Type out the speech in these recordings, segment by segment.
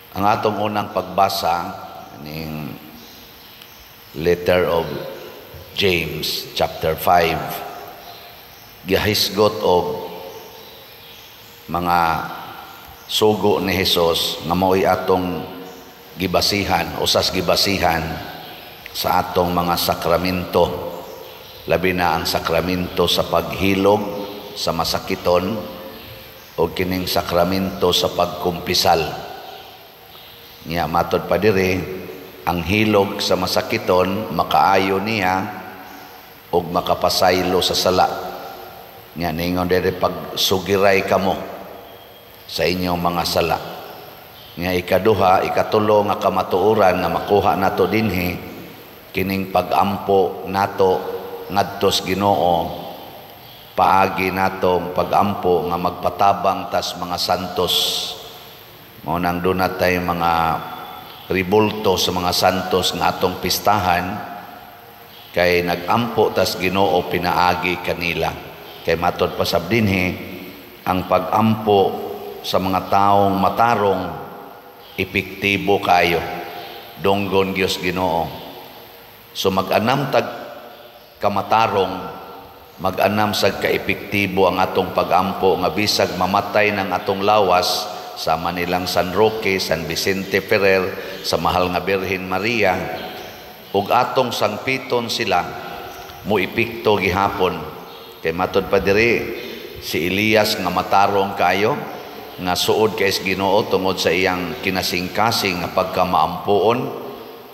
Ang atong unang pagbasa ning letter of James chapter 5, gihisgot og mga sugo ni Hesus nga mao'y atong gibasihan, usas gibasihan sa atong mga sakramento, labi na ang sakramento sa paghilog sa masakiton o kining sakramento sa pagkumpisal. Nya matod pa diri, ang hilog sa masakiton makaayo niya og makapasaylo sa sala. Nya ningon diri, pagsugiray kamo sa inyong mga sala. Nya ikaduha, ikatulo nga kamatuoran nga makuha nato dinhi, kining pagampo nato ngadtos Ginoo paagi natong pagampo nga magpatabang tas mga santos. Mao nang duna tay mga ribulto sa mga santos nga atong pistahan kay nagampo tas Ginoo pinaagi kanila. Kay matod pa sab dinhi, ang pagampo sa mga taong matarong epektibo kayo. Donggon Dios Ginoo. So mag-anam tag kamatarong, mag-anam sad kaepektibo ang atong pagampo nga bisag mamatay ng atong lawas, sama nilang San Roque, San Vicente Ferrer, sa Mahal nga Birhen Maria, ug atong sangpiton sila, mo epekto gihapon. Kay matod pa diri, si Elias nga matarong kayo, nga suod kay Ginoo tungod sa iyang kinasingkasing nga pagkamaampuon,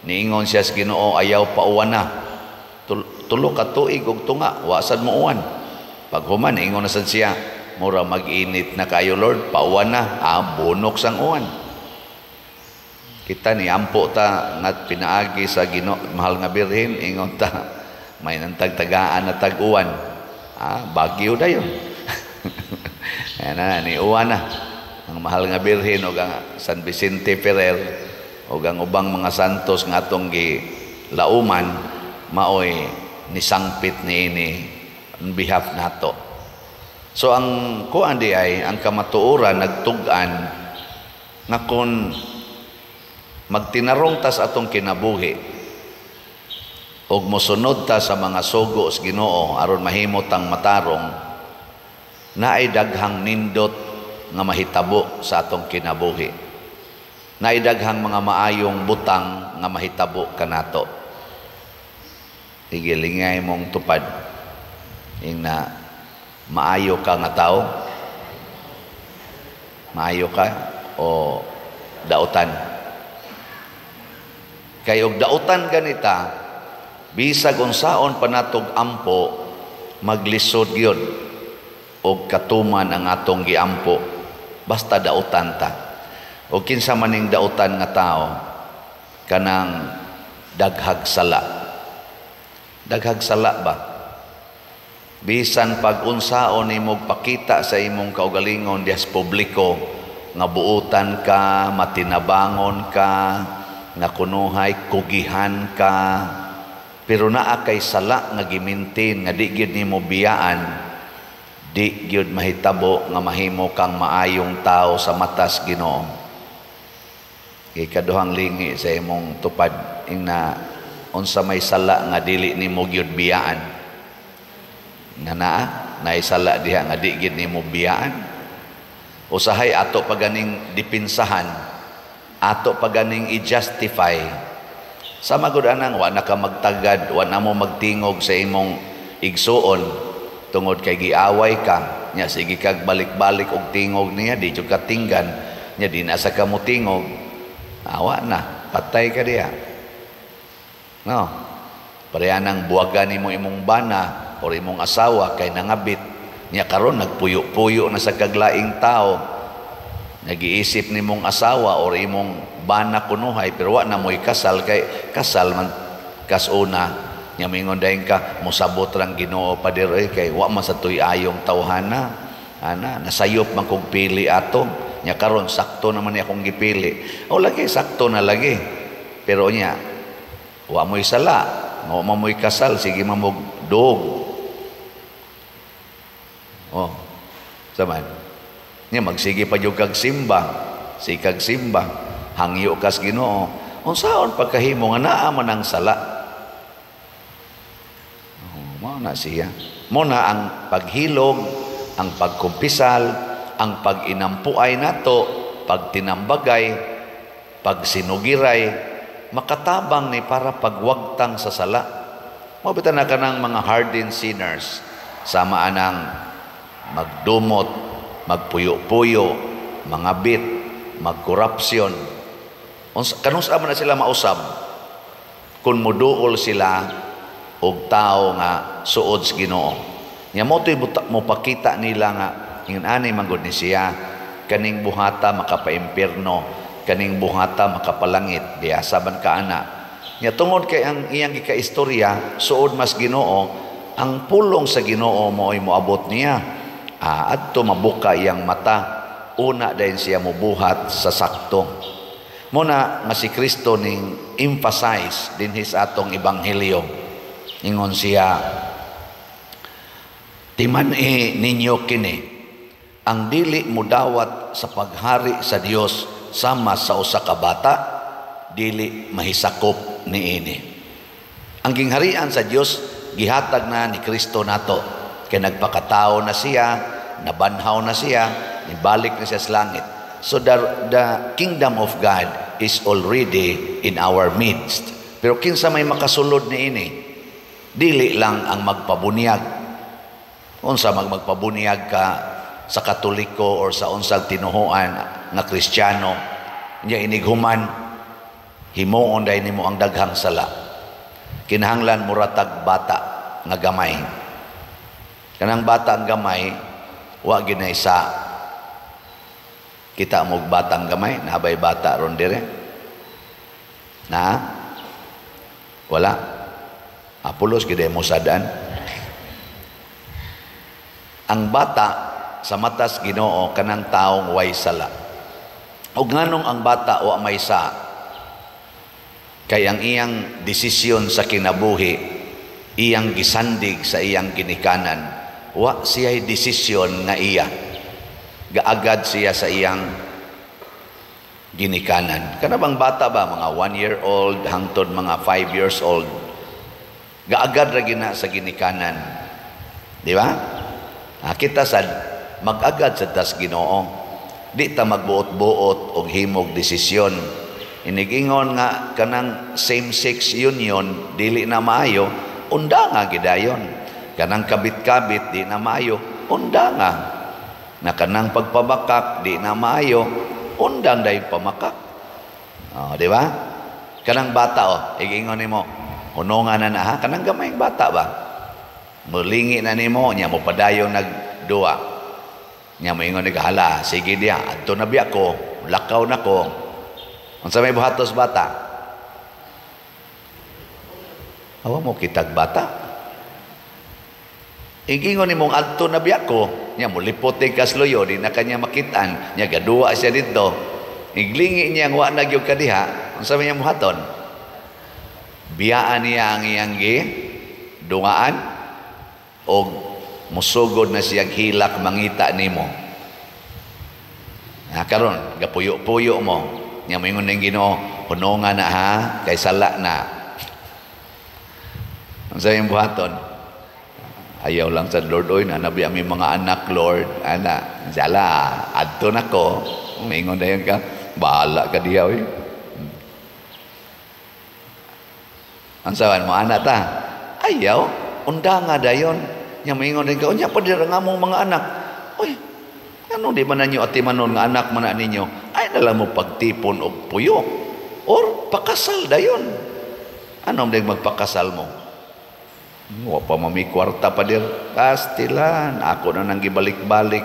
niingon siya sa Ginoo, "Ayaw pauwan na." 3 ka tuig ug tunga, wa sad mo uwan. Paghuman, niingon na sad siya, "Mura mag-init na kayo, Lord, pauwan na." Ah, bunok sang uwan. Kita ni ampo ta nga pinaagi sa Ginoo, Mahal nga Birhen, ingon ta, may nantagtagaan na tag-uwan. Ah, bagyo dayon. Ayan na, ni uwan na. Ang Mahal nga Birhen o ang San Vicente Ferrer o ang ubang mga santos nga atong gilauman, maoy nisangpit niini on behalf nato. So ang kuan di ay ang kamatuoran nagtug-an nga kon magtinarong tas atong kinabuhi ug mosunod ta sa mga sugo sa Ginoo aron mahimo tang matarong, naay daghang nindot nga mahitabo sa atong kinabuhi. Naay daghang mga maayong butang nga mahitabo kanato. Sige, lingay mong tupad. Ing na maayo ka nga tao, maayo ka o dautan. Kay og dautan ganita, bisag unsaon pa natog ampo, maglisod gyud og katuman ang atong giampo, basta dautan ta. O kinsa maning dautan nga tao? Kanang daghag sala. Daghag sala ba? Bisan pag unsaon nimo pakita sa imong kaugalingon diha sa publiko nga buutan ka, matinabangon ka, nga kunuhay kugihan ka, pero naa kay sala nga gimintin nga di gyud nimo biyaan, di gyud mahitabo nga mahimo kang maayong tao sa matas Ginoo. Ikaduhang lingi sa imong tupad, ing na unsa may sala nga dili nimo gyud biyaan. Nga naa, naay sala diha nga di gyud nimo biyaan. Usahay ato pa ganing dipinsahan, ato pa ganing i-justify. Sama gud anang wa na ka magtagad, wa na mo magtingog sa imong igsuon tungod kay giaway ka. Nya sige kag balik-balik og tingog niya, di jud ka tinggan, nya di na sa ka motingog. Awa na, patay ka diha. No. Pareha nang buwagan nimo imong bana or imong asawa kay nangabit. Nya karon nagpuyo-puyo na sa kaglaing tao. Nagiisip nimong asawa or imong bana kunuhay, pero wa na mo'y kasal kay kasal man kasuna. Nya mingon dayon ka, "Mosabot rang Ginoo pa diri kay wa man sa tuy ayong tawhana. Ana, nasayop man kog pili ato. Nya karon sakto naman ni akong gipili." O lagi sakto na lagi. Pero nya wa mo'y sala, wa man mo'y kasal, sige man mo dog. Oh, saman. Nya magsige pa jud kag simba, sikag simba. Hangyo kas Ginoo. Unsaon pagkahimo nga naa man ang sala? Oh, mao na siya. Mo na ang paghilog, ang pagkumpisal, ang pag-inampuay nato, pagtinambagay, pagsinugiray, makatabang ni para pagwagtang sa sala. Mao bitaw na kanang mga hardened sinners, sama anang magdumot, magpuyo-puyo, mga bit, magkorupsyon. Kanus-a man na sila mausab kung muduol sila og tao nga suod sa Ginoo. Nya mo to'y mopakita nila nga ingon ani man gud ni siya, kaning buhata makapaimpierno, kaning buhata makapalangit, biyasa man ka ana. Nya tungod kay ang iyang gikaistorya suod mas Ginoo, ang pulong sa Ginoo mo'y moabot niya. Adto mabuka iyang mata, una dayon siya mobuhat sa sakto. Muna nga si Kristo ning emphasize dinhi sa atong ebanghelyo. Ingon siya, "Timan-i ninyo kini, ang dili mudawat sa paghari sa Dios sama sa usa ka bata, dili mahisakop niini." Ang gingharian sa Dios gihatag na ni Kristo nato. Kay nagpakatao na siya, nabanhaw na siya, nibalik na siya sa langit. So the kingdom of God is already in our midst. Pero kinsa may makasulod niini? Dili lang ang magpabunyag. Unsa magpabuniyag ka sa Katoliko or sa unsag tinuhuan nga Kristiyano, nya inighuman himuon dahil nimo ang daghang sala. Kinahanglan muratag bata nga gamay. Kanang bata ang gamay, wa ginay sa kita mo batang gamay, nabay bata ron dire. Na? Wala. Apulos gid mo sadan. Ang bata sa matas Ginoo kanang taong way sala. Og nganong ang bata wa may sa? Kay ang iyang desisyon sa kinabuhi, iyang gisandig sa iyang ginikanan. Wa siya'y desisyon nga iya. Gaagad siya sa iyang ginikanan. Kana bang bata ba, mga 1 year old hangtod mga 5 years old, gaagad ra gina sa ginikanan. Di ba? Ah, kita sad mag-agad sa tas Ginoo. Di ta magbuot-buot og himog desisyon. Inigingon nga kanang same-sex union dili na maayo, unda nga gidayon. Kanang kabit-kabit di na maayo, unda nga. Na kanang pagpabakak di na maayo, undang dahil pamakak. Oh, di ba? Kanang bata oh, igingon nimo, hunongan na na ha, kanang gamayng bata ba? Mulingi na nimo, nya mo padayon nagduwa. Nya moingon ni hala, sige diya, adto na biya ko, lakaw na ko. Unsa may buhatos bata? Awa mo kitag bata. Igingon nimong adto na biya ko, nya molipot ni kasluyo, di na kanya makitaan, nya gaduwa siya dito. Iglingi niya wa na gyud kadiha, unsa may niya buhaton? Biyaan niya ang iyang gi dungaan og musugod na siyang hilak mangita nimo. Na karon gapuyo-puyo mo. Nya moingon ning Ginoo, hunonga na ha, kay sala na. Unsa yung buhaton? Ayaw lang sa Lord, oy, nanabi ami mga anak, Lord. Ana, sala, adto na ko. Moingon dayon ka, bahala ka diha, oy. Ang sawan mo, ana ta, ayaw, unda nga dayon. Nya moingon din ka, unya pa dira nga mong mga anak. Oy, ano di man ninyo atimanon nga anak man na ninyo? Ay na lang mo pagtipon og puyo or pakasal dayon. Ano man magpakasal mo? Wa pa mami kwarta pa dir. Pastilan, ako na nang gibalik-balik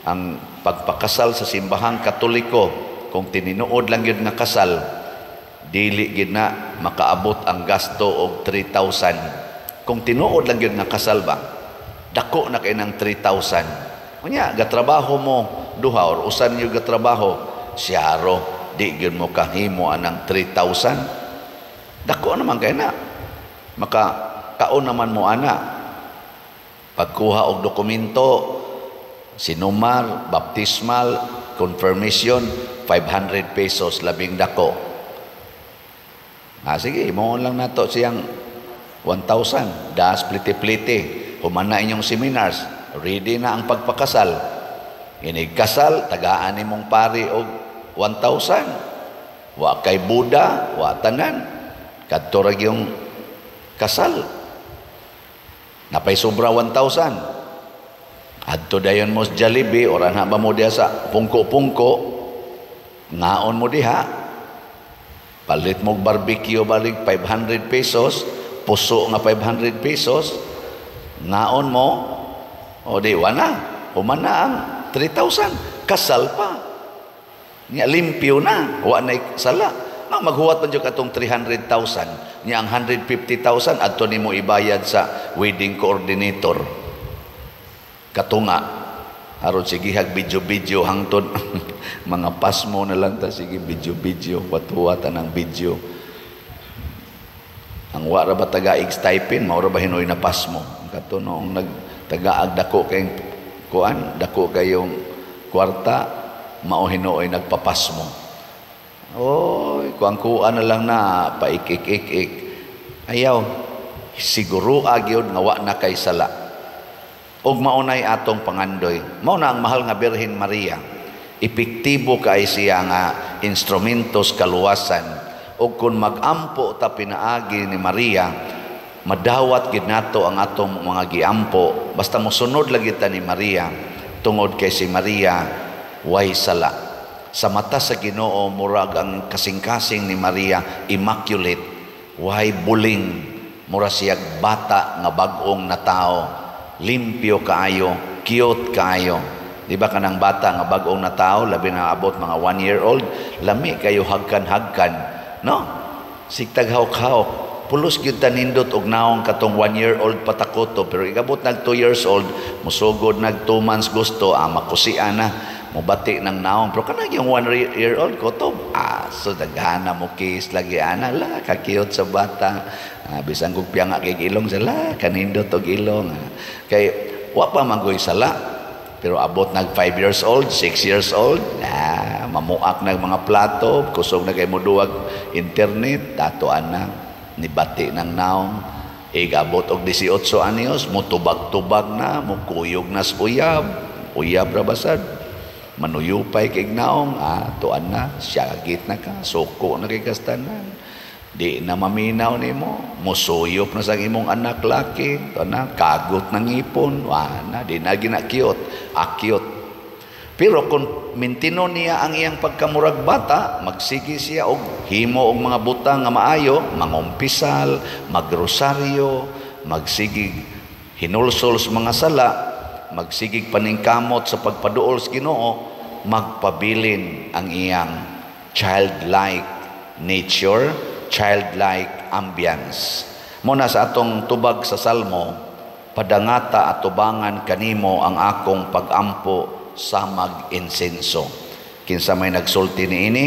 ang pagpakasal sa simbahang Katoliko. Kung tininuod lang yun nga kasal, dili gid na makaabot ang gasto og 3,000. Kung tinuod lang yun nga kasal ba, dako na kay ng 3,000. Unya, gatrabaho mo duha or usan niyo gatrabaho, siyaro, di gyud mo kahimo anang 3,000. Dako naman kay na. Maka kaon naman mo ana. Pagkuha og dokumento, sinumar, baptismal, confirmation, 500 pesos labing dako. Ah, sige, mo lang nato siyang 1,000. Das pliti-pliti. Human na inyong seminars. Ready na ang pagpakasal. Inig kasal, tagaan nimong pari og 1,000. Wa kay Buddha, wa tanan. Kadto ra yung kasal. Napay sobra 1,000. Adto dayon mo sa Jollibee or anha ba mo diha sa pungko-pungko, ngaon mo diha, palit mo barbecue balik 500 pesos, puso nga 500 pesos, ngaon mo, o di wala, human na ang 3,000, kasal pa. Nya limpyo na, wa na sala. Nga maghuwat man jud katong 300,000, nya ang 150,000 adto nimo ibayad sa wedding coordinator. Katunga aron sige hag video-video hangtod mga pasmo na lang ta, sige video-video, watuwa ng video. Ang wa ra ba tagaig stipend, mao ra ba hinoy na pasmo kato noong nagtagaag dako kay kuan, dako kayong kwarta, mao hinuoy nagpapasmo. Oy, kuang kuan na lang na paik-ik-ik. Ayaw, siguro gyud nga wa na kay sala. Ug maunay atong pangandoy. Mao na ang mahal nga Birhen Maria. Epektibo kay siya nga instrumentos kaluwasan. Ug kung magampo ta pinaagi ni Maria, madawat gid nato ang atong mga giampo basta mosunod lagi ta ni Maria, tungod kay si Maria way sala. Sa mata sa Ginoo, murag ang kasing-kasing ni Maria immaculate, way buling, mura siyag bata nga bag-ong natao, limpyo kaayo, cute kaayo. Di ba kanang bata nga bag-ong natao, labi na abot mga 1 year old, lami kayo hagkan-hagkan, no? Sigtag hawk-hawk, pulos gyud ta nindot og naong katong 1 year old patakoto, pero igabot nag 2 years old, musugod nag 2 months, gusto ah, makusian na, mubati ng naong. Pero kanang yung 1 year old kotob, ah, so daghana mo kiss lagi ana la, ka-cute sa bata. Ah, bisan kung piyanga kay ilong sala, kanindot og ilong. Ah. Kay wa pa magoy sala. Pero abot nag 5 years old, 6 years old, ah, mamuak nag mga plato, kusog na kay moduwag internet, datoan na nibati ng naong. Igabot og 18 anyos, mutubag-tubag na, mukuyog na sa uyab, uyab ra basad. Manuyupay kay naong, ah, tuan na, syagit na ka, suko na kay kastanan. Di na maminaw nimo, musuyop na sa imong anak laki, tuan na, kagot ng ngipon, wa na, di na gina-cute, akyot. Pero kung mintino niya ang iyang pagkamurag bata, magsige siya og himo og mga butang nga maayo, mangumpisal, magrosaryo, magsigig hinulsol sa mga sala, magsigig paningkamot sa pagpaduol sa Ginoo, magpabilin ang iyang childlike nature, childlike ambience. Muna sa atong tubag sa Salmo, "Padangata atubangan kanimo ang akong pagampo samag insenso." Kinsa may nagsulti niini?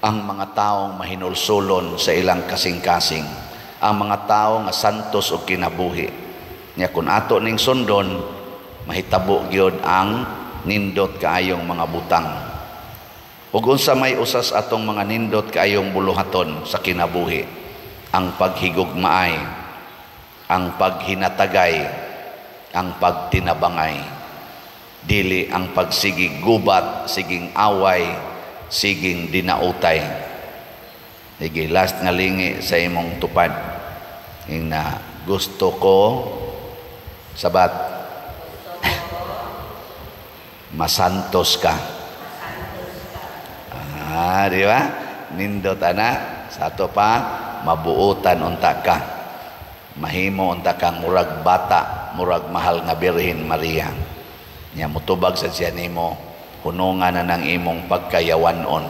Ang mga taong mahinulsulon sa ilang kasing-kasing. Ang mga tao nga santos og kinabuhi. Nya kung ato ning sundon, mahitabo gyud ang nindot kaayong mga butang. Ug unsa may usas atong mga nindot kaayong buluhaton sa kinabuhi? Ang paghigugmaay, ang paghinatagay, ang pagtinabangay. Dili ang pagsigig gubat, siging away, siging dinautay. Sige, last nga lingi sa imong tupad. Ing na gusto ko, sabat, masantos ka. Ah, di ba? Nindot ana. Sa ato pa, mabuotan unta ka. Mahimo unta kang murag bata, murag mahal nga Birhen Maria. Nya mutubag sa siya nimo, hunungan na ng imong pagkayawanon.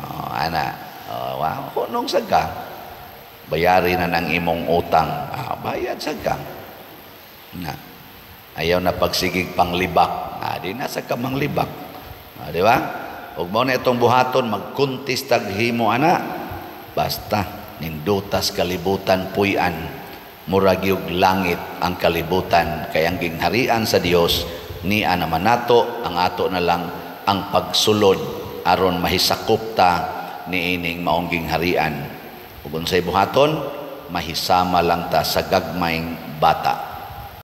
Oh, ana, oh, wow, hunong sad ka. Bayari na ng imong utang. Ah, bayad sad ka. Na. Ayaw na pagsigig panglibak. Ah, di na sa ka manglibak. Ah, di ba? Ug mao na itong buhaton, magkuntistag himo ana. Basta nindutas kalibutan puy-an, murag yung langit ang kalibutan, kay ang gingharian sa Dios niya naman nato, ang ato na lang ang pagsulod. aron mahisakop ta niining maong gingharian. Ug unsay buhaton? Mahisama lang ta sa gagmayng bata.